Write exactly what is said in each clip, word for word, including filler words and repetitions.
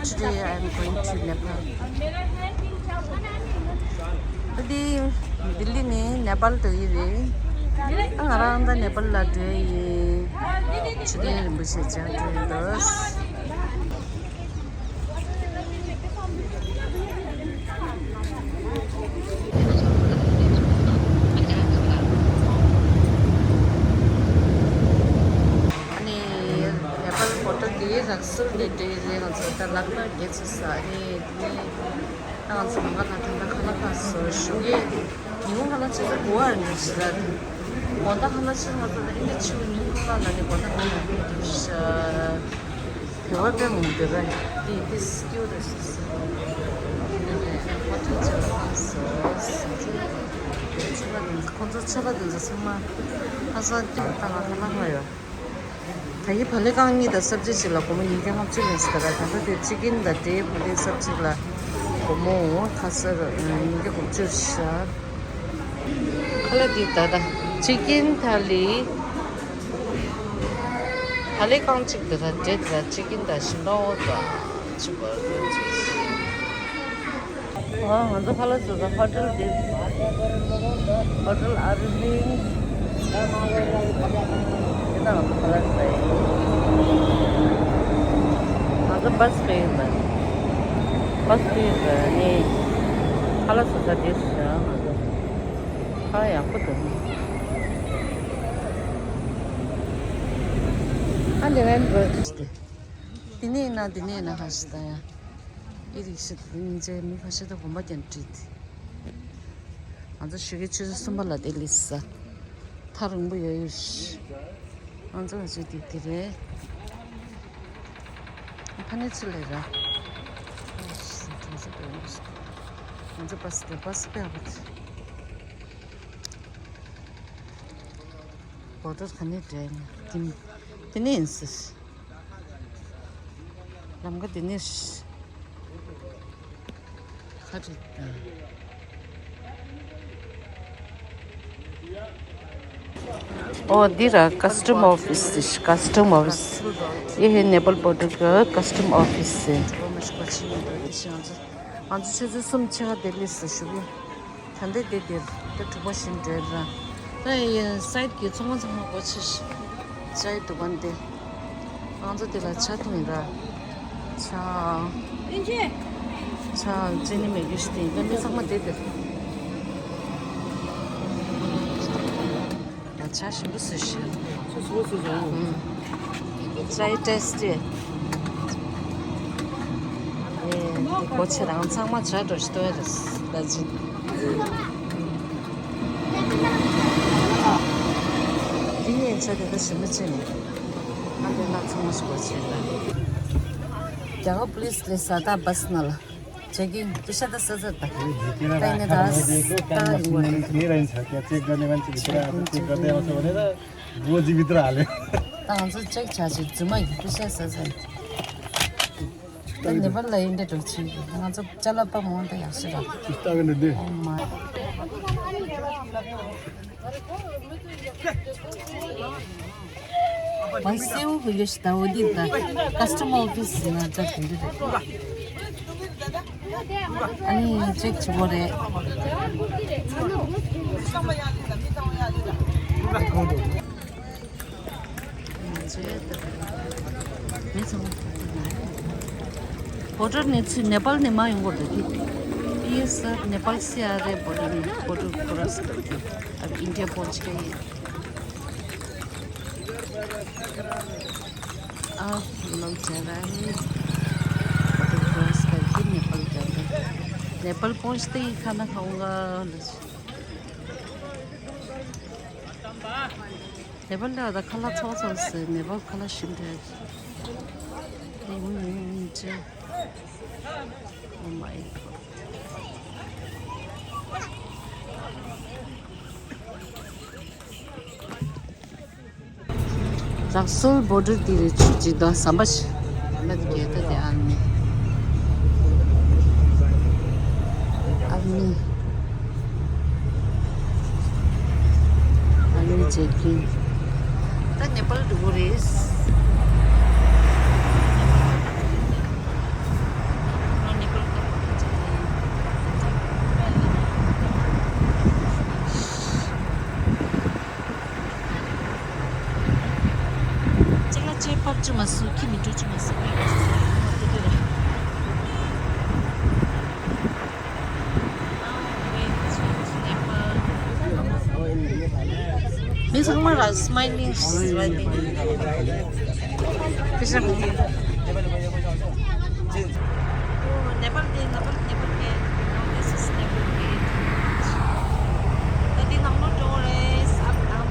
Today I am going to Nepal. ད་འདི་ལྡི་ལི་ནས་ནེ་པཱལ་འགྲོ་ཡི་རེད། ད་ང་རང་ད་ནེ་པཱལ་ལ་འགྲོ་ཡི། ཆུ་སྟོན་རིན་པོ་ཆེ་མཇལ་འགྲོ་ཡི་འདུག་ཨ་ནི་ནེ་པཱལ་བོ་ཌར་དེ་རག་སུལ་ནས་འགྲོ་ཡི་རེད། ང་ཚོ་ད་ལག་པ་བརྒྱད་ཚོ་ཟ་ནས་དེ་ནས་ད་ང་ཚོ་ལམ་ཁ་ལ་ད་ལྟ་ཁ་ལག་ཁ་སོ་ཞུ་གི། ཉིན་གུང་ཁ་ལག་ཆུ་ཚོད་དགུ་པར་ནས་ཞིག་ལ་དགོང་དག་ཁ་ལག་ཆུ་ཚོད་ང་ཚོ་ད་ཨིན་ཇི་ཆུ་ཉིན་གུང་ཁ་ལག་ནས་དགོང་དག་ཁ་ལག་ཤ། བོད་པ་དཔེ་མང་པོ་འདུག་ར། འདི་འདི་སྐྱུར་རེད་ཟེར་ཟེར། ཁོ་ཐག་ཆོད་སོང་ཟེར། ཆོས་པ་དེ་ཚོ་ཁོང་ཚོ་ཆོས་པ་དེ་ཚོ་ཚང་མ་ཁ་སང་ལྟ་ང་ཁ་ལག་ལ་ཡོད། ད་ཡི་བག་ལེབ་རྐང་གཉིས་དང་སབ་ཇི་གཅིག་ལ་སྒོར་མོ་ཉིས་བརྒྱ་ལྔ་བཅུ་རེད་ཟེར་ར། ད་ལྟ་དེ་ཅི་ཀིན་དང་དེའི་བག་ལེབ་སབ་ཇི་ལ་སྒོར་མོ་ཁ་སང་ཉིས་བརྒྱ་དགུ་བཅུ་ཤག་ཁ་ལག་འདི་ད་ལྟ་ཅི་ཀིན་ཐ་ལི། བག་ལེབ་རྐང་གཅིག་དེ་དང་འབྲས་དེ་དང་ཅི་ཀིན་དང་ཞིང་ཁ་འོ་དང་ཅི་པ་རོ་ཅི། ཨ་ང་ཚོ་ཁ་ལག་ཟ་ས་ཧོ་ཊེལ་འདི། ཧོ་ཊེལ་ཨ་རི་བིན། འདི་ན་ང་ཚོ་ཁ་ལག་ཟ་ཡི། ང་ཚོ་བྷ་སི་གི་ཡིན་པ། བྷ་སི་གི་ཡིན་པ་ནི། ཁ་ལག་ཟ་ས་འདི་ཞིག་ང་ཚོ། ཁ་ཡག་པོ་འདུག་ཨ་ལེ་ཝན་རོ། དེ་ནས་ན་དེ་ནས་ན་ཁ་ཤི་ད་ཡ། ཨི་རིག་ཤི་དེ་ནས་ཅེ་མི་ཁ་ཤི་ད་གོམ་པ་ཀྱང་བྲིས་ཏེ། ང་ཚོ་ཞོགས་ཀའི་ཆུ་ཚོད་གསུམ་པ་ལ་དེ་ལས་ས། ཐག་རིང་པོ་ཡོད་ཡོད་ཤི། ང་ཚོ་ང་ཚོ་དེ་དེ་རེད། ཕ་ནི་ཚུ་ལས་ར། ང་ཚོ་བྷ་སི་དེ་བྷ་སི་པེ་ཨ་བ་དེ། བོ་ཊར་ག་ནས་འདྲེན་ནས་དེ་ནས་ཡིན་སྲིད། ལམ་ཁ་དེ་ནས་ཁ་བྲིས་དང་། ཨོ་འདི་ར་ཀ་སི་ཊམ་ཨོ་ཕི་སི། ཀ་སི་ཊམ་ཨོ་ཕི་སི། ये है नेपाल बॉर्डर का कस्टम ऑफिस है। ང་ཚོ་ཆུ་ཚོད་གསུམ་ཕྱེད་ཀ་དེ་སླེབས་སོང་ཞུ་གི། ད་ལྟ་དེ་དེར་ད་དྲུག་པ་བཞིན་འགྲོ་ར། ད་ཡིན་སའིད་ཀྱི་ཚོང་པ་ཚང་མ་སྒོ་ཕྱེ་ཤག་ཅའི་དུ་ཀན་དེ། ང་ཚོ་དེ་ལ་ཇ་འཐུང་ཡིན་ར། ཇ། ཇ་ཅི་ནི་མེད་རྒྱུ་ཞིག་དེ་ཡིན། ད་མི་ཚང་མ་དེ་དེར། ཇ་ཞིམ་པོ་བཟོས་ཤག་ཇ་ཞིམ་པོ་བཟོས་ཤག་ཨུམ། ཇའི་ཊེ་སི་ཊི། ཨེ། སྒོ་ཕྱེ་རང་ཚང་མ་ཇ་འགྲོ་ཞིག་ལྟོས་རེད་ད་ཅི། འདི་ངའི་ཇ་དེ་ད་ཞིམ་པོ་ཅི་ནི། ཨ་འདི་ལ་ཚང་མ་ཞིག་སྒོ་ཕྱེ་ར། རྒྱ་གར་པུ་ལིས་ལས་ས་ད་བྷ་སི་ནང་ལ། ཅེ་ཀིན་ཏུ་ཤ་ད་ས་ས་ད། ད་ནི་ད་ད་རིང་བ་རེད། वो जीवित रहा ले। ད་ང་ཚོ་ཅེག་བྱ་ཆེད་རྫུན་མ་ཡིན་པུ་ཤ་ས་ས། ད་ནེ་པཱལ་ལ་ཡིན་འདྲ་འགྲོ་ཆེ་ཡིན། ང་ཚོ་ཅ་ལག་པ་མང་ད་ཡག་ཤོས་ར། ཨོ་མ། ང་སེའུ་གི་ཡོད་ཤི་ད་འོ་དེ་ད་ཀ་སི་ཊམ་ཨོ་ཕི་སི་ན་ད་དེ་འདྲ་རེད། ཨ་ནི་ཅེག་བྱེད་དགོས་རེད། མི་ཚང་མ། བོ་ཌར་ནས་ཚུར་ནེ་པཱལ་ནས་མར་ཡོང་དགོས་རེད་དེ། ये सब नेपाल से आ रहे बॉर्डर में, बॉर्डर क्रॉस करके। अब इंडिया पहुंच गए। अब हम लोग जा रहा है बॉर्डर क्रॉस करके नेपाल जाएगा। नेपाल पहुंचते ही खाना खाऊंगा। ནེ་པཱལ་ལ་ད་ཁ་ལག་ཚོགས་ཚོགས་སེ་ནེ་པཱལ་ཁ་ལག་ཞིམ་རེད། ཨེ་ཨུ་ཨུ་ཨུ་ཅེ། Oh my God. རག་སོལ་བོ་ཌར་དེ་རེད། ཆུ་ཅིག་དང་ཟམ་པ་ཞིག་ལ་དེ་གས་ད་དེ་ཨར་མི། ཨར་མི། ཨར་མི་ཅེག་ཨིན། ད་ནེ་པཱལ་འགྲོ་གི་རེད། མ་སུ་ཁྱི་མི་འགྲོ་ཆུ་མ་སུ་ཁྱི་མི་འགྲོ་ཆུ་ཏི་ཏི་ར། མི་ཚང་མ་ར་སྨའི་ལིང་ཞིག་ར་ཏི། ཏི་ཤ་གོང་། ནེ་པཱལ་དེ་ནེ་པཱལ་ནེ་པཱལ་གེ། Now this is Nepal gate. ད་དེ་ནང་ལོགས་འགྲོ་རེད། Up, up.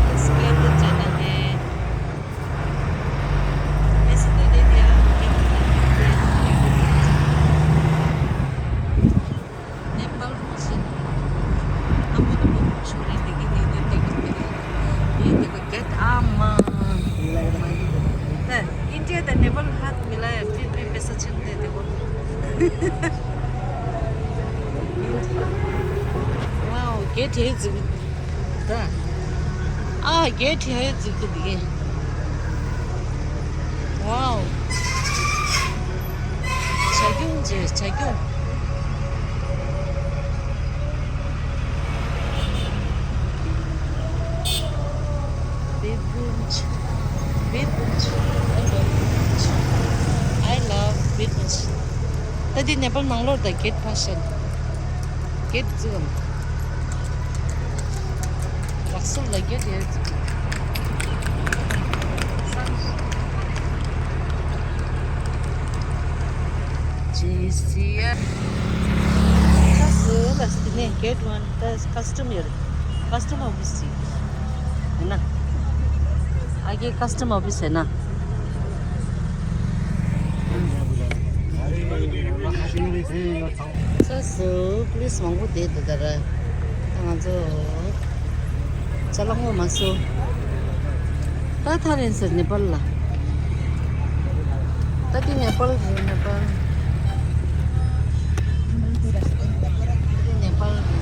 Let's get the China gate. India དང་ནེ་པཱལ་ཧ་མི་ལ་ཡ་ཕི་ཕི་པེ་ས་ཆེན་དེ་དེ་གོ། Wow, གེ་དེ་ཟིག་ད། ཨ། གེ་དེ་ཧའི་ཟིག་ཏུ་དེ། Wow. བྱ་ཁྱུང་ཅེས་བྱ་ཁྱུང་། བི་བུན་ཆི། བི་བུན་ཆི། I love བི་བུན་ཆི། ད་འདི་ནེ་པཱལ་ནང་ལོགས་ད་གེ་ཕ་ཤན། གེ་ཙི་ལ། ལག་སོ་ལ་གེ་དེ་ཙི། ཇི་སི་ཨ། ཁ་སི་ལ་སི་ནེ་གེ་ཝན་ད་ཀ་སི་ཊམ་ཡོད། ཀ་སི་ཊམ་ཨོ་ཕི་སི་ཡིན་ན། ཨ་གེ་ཀ་སི་ཊམ་ཨོ་ཕི་སི་ཡིན་ན། ས་སུ་པུ་ལི་སི་མང་པོ་བསྡད་འདུག་ད་ར། ད་ང་ཚོ་ཅ་ལག་ངོ་མ་སོ། ད་ཐར་ཡིན་ཟེར་ནེ་པཱལ་ལ། ད་དེ་ནེ་པཱལ་རེད། ནེ་པཱལ། དེ་ནེ་པཱལ་རེད།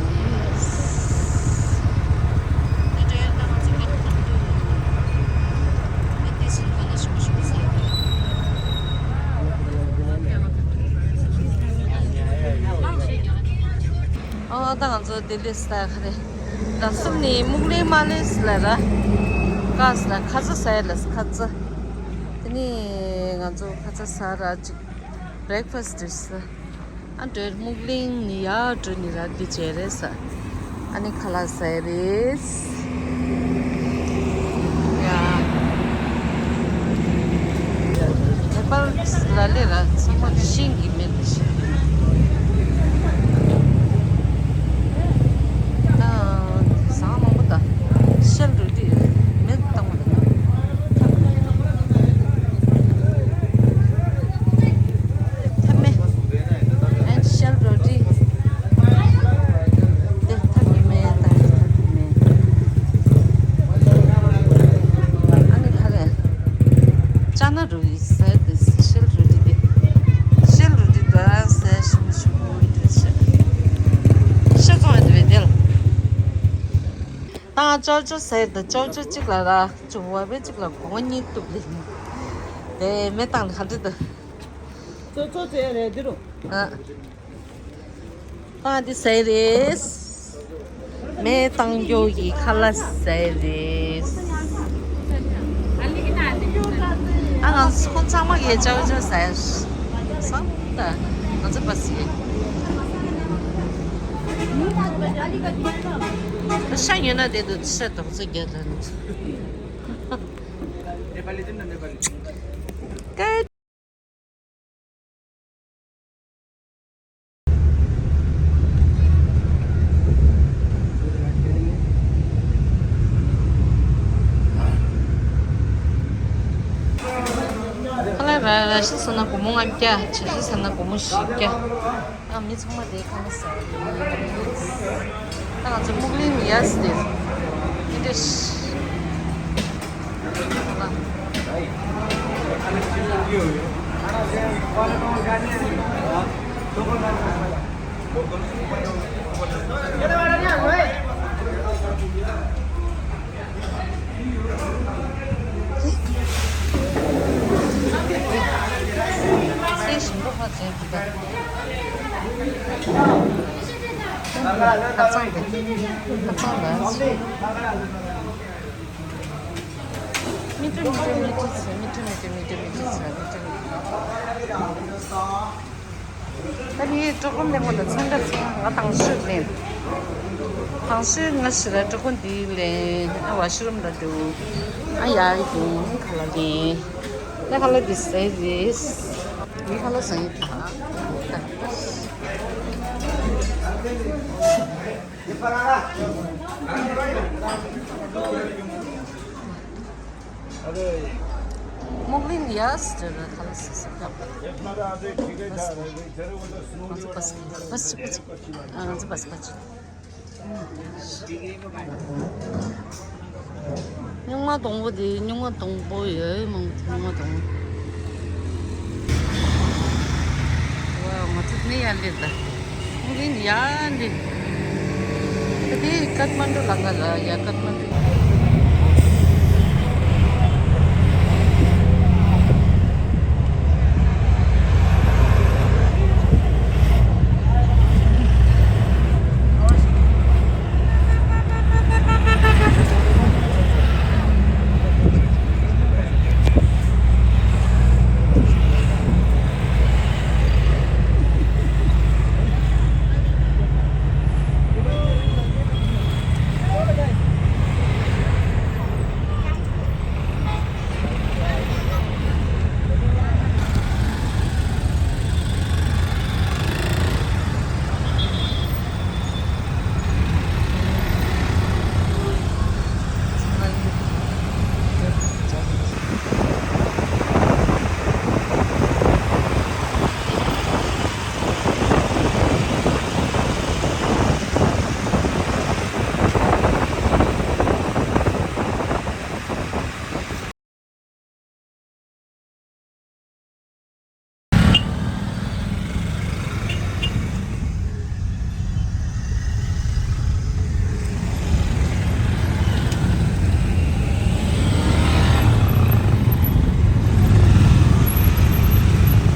ཨ། ད་ང་ཚོ་ལྡི་ལི་ས་ཁ་རེད། ད་གསུམ་ནི་སྨུག་ལིང་མ་ལེ་སི་ལ་ར། ཀ་ས་ལ་ཁ་ཚ་ཟ་ཡ་ལ་ཁ་ཚ། དེ་ནི་ང་ཚོ་ཁ་ཚ་ཟ་ར་ཅིག་བྷི་རེག་ཕ་སི་རེད་ས། ཨ་འདྲའི་སྨུག་ལིང་ནི་ཡར་འགྲོ་ནི་ར་འདི་བྱས་རེད་ས། ཨ་ནི་ཁ་ལག་ཟས་རེད། ཡ། ནེ་པཱལ་ལ་ལས་ར་ཚང་མ་ཤིང་གི་མེད་ཤིང་། ད་ཟངས་མང་པོ་དང་ཤེལ་རུ་ཏི་མེད་བཏང་བ་དང་། ཐབས་མེད། ཨན་ཤེལ་རོ་ཏི། དེ་ཐབས་ཀྱི་མེད་ད་རེད། ཐབས་ཀྱི་མེད། ཨ་ནི་ཁ་རེ། ཅ་ན་རུ་ཡི་ཟས་དེ་ཤེལ་རོ་ཏི་དེ། ཤེལ་རོ་ཏི་དང་ཟས་ཤུ་ཤུ་དེ་ཤེལ། ཤེལ་ཙོང་ཡ་དེ་བས་དེ་ལ། ད་ཅོ་ཅོ་ཟས་དང་ཅོ་ཅོ་གཅིག་ལ་ར། ཅུ་བ་བེ་གཅིག་ལ་སྒོ་ང་གཉིས་གཏུབ་ལེ། དེ་མེ་བཏང་ལེ་ག་འདྲ་འདུག་ཙོ་ཙོ་ཙེ་རེད་འདི་རུ། ཨ། ཨ་འདི་ཟས་རེད། མེ་བཏང་རྒྱུ་གི་ཁ་ལག་ཟས་རེད། ཨ་ང་ཁོང་ཚང་མ་གིས་ཅོ་ཅོ་ཟས། སང་ད་ང་ཚོ་པ་སི། ཤ་ཉོས་ན་དེ་དུ་ཤ་དོག་ཚོ་རྒྱ་ལ་ནི། नेपाली दिन न नेपाली। ཁ་ལག་ར་ར་ཤི་ས་ན་སྒོར་མོ་ལྔ་བརྒྱ། ཆ་ཤི་ས་ན་སྒོར་མོ་བཞི་བརྒྱ། ཨ་མི་ཚང་མ་དེའི་ཁ་ལག་ཟ་ཡ་རེད། ད་ང་ཚོ་སྨུག་ལིང་ཡ་སི་དེ་འདི་འདྲ་ཤི། སེམས་ཞིམ་པོ་ཧ་ཅང་གི་ད། ཁ་ཚང་དེ། ཁ་ཚང་ལ། མི་ཏྲི་མི་ཏྲི་མི་ཏྲི་ཚེ་མི་ཏྲི་མི་ཏྲི་མི་ཏྲི་མི་ཏྲི་ཚེ་མི་ཏྲི་མི་ཏྲི། ད་ནི་ཀྲོ་ཀོན་ལེན་གོ་ལ་ཚན་ཁ་ཚན་ང་དང་ཤུགས་ལེན། དང་ཤུགས་ང་ཞི་ར་ཀྲོ་ཀོན་འདི་ལེན་ཨ་བ་ཤུ་རུམ་ལ་འགྲོ། ཨ་ཡ་ཡུང་ཁ་ལ་ལེན། ད་ཁ་ལ་འདི་སེ་རེས། མི་ཁ་ལ་སང་ཡི་ད། སྨུག་ལིན་ཡ་སི་ཏྲ་ལ་ཁ་ལ་སི་སི་ཁ། ང་ཚོ་བ་སི་བ་སི་ཨ་ང་ཚོ་བ་སི་བ་སི། སྨྱུག་མ་སྡོང་པོ་དེ་སྨྱུག་མ་སྡོང་པོ་ཡོད་མང་པོ་སྨྱུག་མ་སྡོང་པོ། ང་ཚོ་ནི་ཡ་ལེ་ད། སྨུག་ལིན་ཡ་ལེ། ད་དེ་ཀཏ་མན་ཌུ་ལ་ག་ལ་ཡ་ཀཏ་མན་ཌུ།